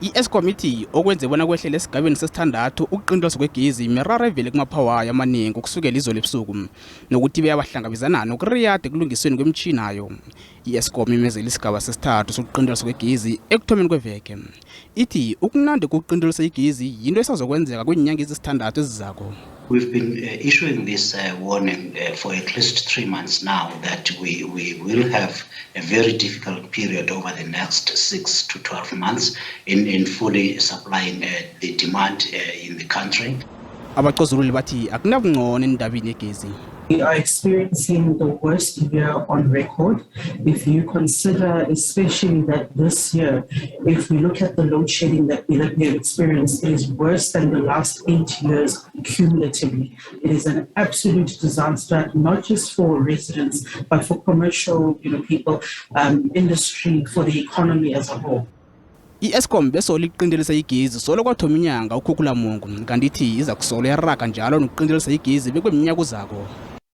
I-Eskom ithi okwenze bona kwehlele esigabeni sesithandathu ukuqinteliswa kwegezi miraro evele kumaphawayo amaningi ukusukela izolo ebusuku nokuthi beyabahlangabezana nokuriyada ekulungisweni kwemitjhinayo. I-Eskom imezela isigaba sesithathu sokuqinteliswa kwegezi ekuthomeni kweveke. Ithi ukunande kokuqintelisa igezi yinto esazokwenzeka kwiinyanga ezisithandathu ezizako. We've been issuing this warning for at least 3 months now that we will have a very difficult period over the next 6 to 12 months in fully supplying the demand in the country. Abacozululi bathi akunabungcono endabeni yegezi. We are experiencing the worst year on record. If you consider, especially that this year, if we look at the load shedding that we have experienced, it is worse than the last 8 years cumulatively. It is an absolute disaster, not just for residents, but for commercial people, industry, for the economy as a whole. I-Eskom besolo iqintelisa igezi solo kwathoma inyanga uKhukhulamungu, kanti ithi iza kusolo yaraga njalo nokuqintelisa igezi bekweminyaka uzako.